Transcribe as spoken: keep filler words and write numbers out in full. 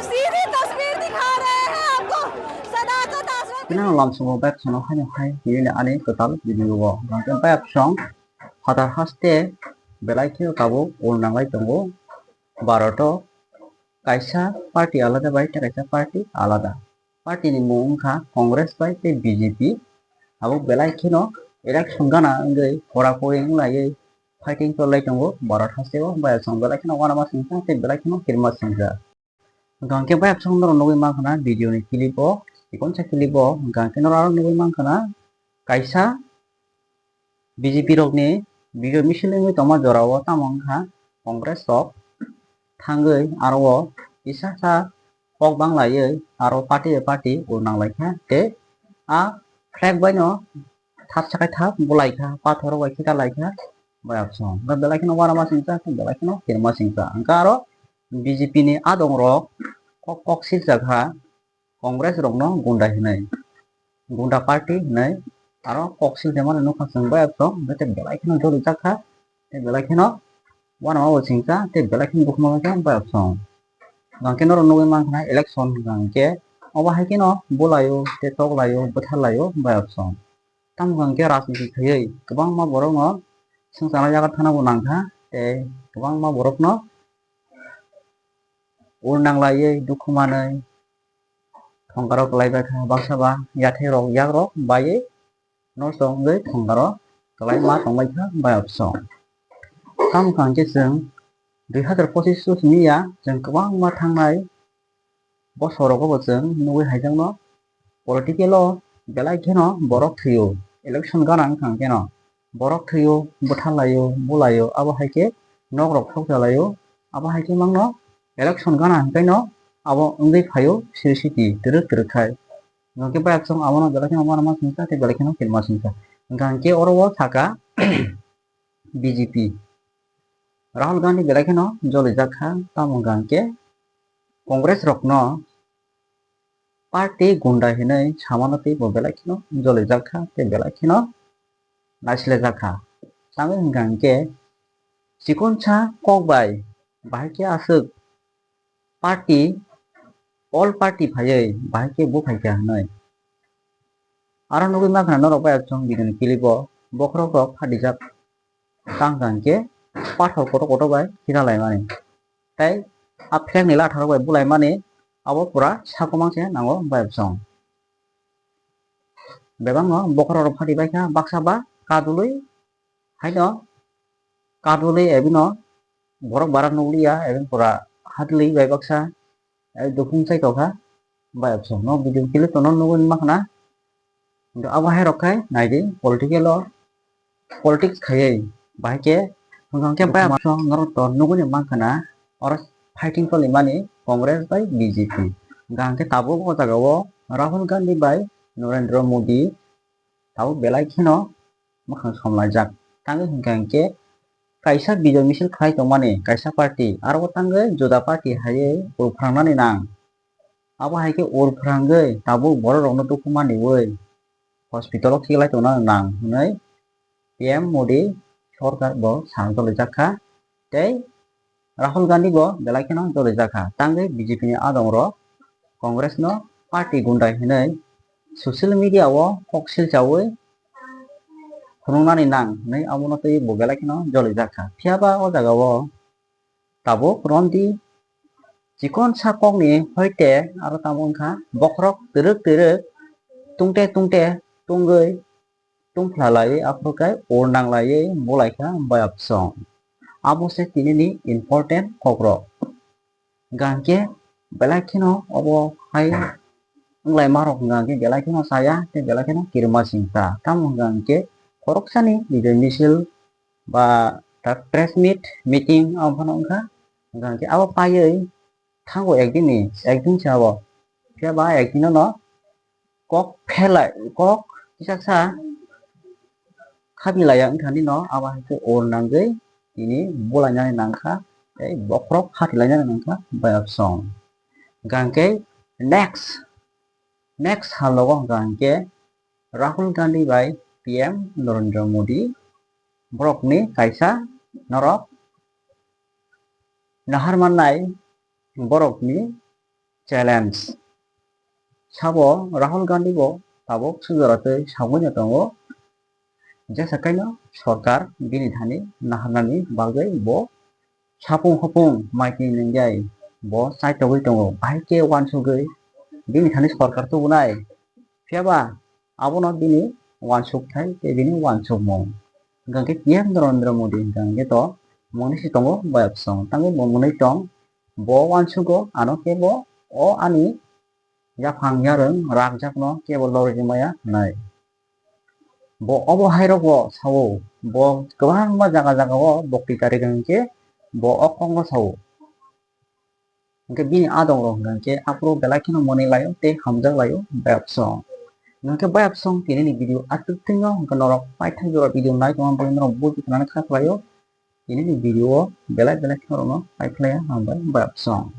सीधी तस्वीर दिखा रहे हैं आपको, सदा का Tasra. Tini lamsongo bike sono haino hai hinwi ani kwtal video o. Hwnkhe bike song phatar haste belai khe tabuk ul nanglai tongo. Bharat o kaisa party alada bai tei kaisa party alada. Party ni mung wngkha Congress bai tei B J P. Abo belai kheno election gana wngwi kora kori wnglaiwi fighting chollai tongo Bharat hasteo, bai chwng belai kheno uanama singcha tei belai kheno kirima singcha. Hwnkhe bai chwng norok nugwi mankha na video ni clip o, chikonsa clip o, hwnkhe norok aro nugwi mankha na kaisa B J P rokni video misil wngwi tongma jorao tamo wngkha Congress rok thangwi aro o kisa sa kok bang laiwi aro party bai party ul nang lai kha tei a flag bai no thap sakai thap bulai kha, pathor rok bai khita lai kha, bai absong. Hwnkhe belai kheno uanama singcha, belai kheno kirima singcha. Hwnkhe aro B J P ni adong rok kok kok silcha kha, Congress rokno gunda hinwi, gunda party hinwi aro kok sil de mani nukha chwng bai absong, hwnkhe tei belai kheno jolijak kha, tei belai kheno uanama bo singcha, tei belai kheno bukhuma khe bai absong. Hwnkhe norok nugwi mankha na election hwnkha hwnkhe obo hai kheno bulaio, tei toklaio, bwtharlaio bai absong. Tamo hwnkha hwnkhe rajniti khaiwi kwbangma borokno swngcharna yakarthana bo nangkha, tei kwbangma borokno ul nanglaiwi dukhu manwi thongkaro kwlaibaikha, baksa ba yathai rok yak rok baiwi nosto wngwi thongkaro kwlaima tongbaikha bai absong. Tamo hwnkha hwnkhe chwng dui hazar pochish o simi ya, chwng kwbangma thangnai bosorogo bo chwng nugwi haijakno political o belai kheno borok thwio, election gana wngkha hwnkhe no borok thwio, bwtharlaio, bulaio, abo hai khe nok rok sokjalaio, abo hai khe mangno election gana hwnkhe no abo wngwi phaio siri siti twrwk twrwk khai. Hwnkhe bai absong abono belai kheno uanama singcha tei belai kheno kirima singcha. Hwnkha hwnkhe oro o sakha B J P. Rahul Gandhi belai kheno jolijak kha, tamo hwnkha hwnkhe Congress rokno party gunda hinwi samano tei bo belai kheno jolijak kha tei belai kheno naisilajak kha. Tamo hwnkha hwnkhe chikonsa kok bai bahai khe aswk party, all party phaiwi bahai khe bo phaikha hinwi. Aro nugwi mankha norok bai absong video ni clip o bokhorok rok phatijak tang tang khe pathor kotor kotor bai khita laimani. Tei a flag ni latha rok bai bulaimani abo pura sakomang se nango bai absong. Bebakno bokhorok rok phatibaikha baksa ba kadulwi haino kadulwi ebino borok bara nukliya ebini pura hadlwi bai baksa dukhung sai tokha bai absong no video clip no nugwi mankha na. Abo hai rok khai naidi political o politics khaiwi bahai khe hwnkha hwnkhe bai absong norok to nugwi mankha na oro fighting cholimani Congress bai B J P. Hwnkha hwnkhe tabuk o jaga o Rahul Gandhi bai Narendra Modi tabuk belai kheno mwkhang somlaijak. Tangwi hwnkha hwnkhe kaisa bijoy misil khlai tongmani kaisa party, aro tangwi juda party haiwi ul phrangnani nang. Abo hai khe ul phrangwi tabuk borok rokno dukhu maniwi hospital o khiklai tongna nang hwnwi P M Modi sorkar bo sana cholijak kha tei Rahul Gandhi bo belai kheno cholijak kha. Tangwi B J P ni adong rok Congress no party gunda hinwi social media o kok silchawi phunuknani nang hinwi abono twi bo belai kheno jolijak kha. Phiya ba o jaga o tabuk romdi chikonsa kokni hoite aro tamo wngkha bokhorok twrwk twrwk tungte tungte tungwi tungphla laiwi aphuru khe ul nang laiwi bulai kha bai absong. Abo se tini ni important kokrok. Hwnkha hwnkhe belai kheno obo hai wnglaima rok hwnkha hwnkhe belai kheno chaya tei belai kheno kirima singcha. Tamo hwnkha hwnkhe khoroksani bijoy misil ba ta press meet, meeting abo phano wngkha. Hwnkha hwnkhe abo paiwi thango ekdin ni, ekdin se abo. Phiya ba ekdin no kok phelai, kok kisa sa khabilaiya wngthani no abo hai khe ul nangwi tini bulainani nangkha tei bokhorok khatilainani nangkha bai absong. Hwnkha hwnkhe next, next salogo hwnkha hwnkhe Rahul Gandhi bai P M Narendra Modi borokni kaisa norok nahar mannai borokni challenge. Sabo Rahul Gandhi bo tabuk sujora tei sagwi no tongo. Jesa kaino sorkar bini thani naharnani bagwi bo sapung hopung maiki nwngjai bo chaitogwi tongo. Bahai khe uansugwi bini thani sorkar tubunai. Phiyaba abono bini uansukthai tei bini uansukmung. Hwnkhe P M Narendra Modi hwnkhe to mwnwi se tongo bayapsong. Tangwi bo mwnwi tong, bo uansugo ano khe bo o ani yaphang yarwng rakjakno kebo lorwi maya hwnwi. Bo obo hai rokbo sao, bo kwbangma jaga jaga o bokti kari hwnkhe bo o kokno sao. Hwnkhe bini adong rok hwnkhe aphuru belai kheno mwnwi laio tei hamjak laio bayapsong. Hwnkhe bayapsong tini ni video aswk thwino hwnkhe norok paithak jora video nai tongma bagwi norok buji thanani kha khlaio. Tini ni video o belai belai kheno rokno paikhlaiya hambai bayapsong.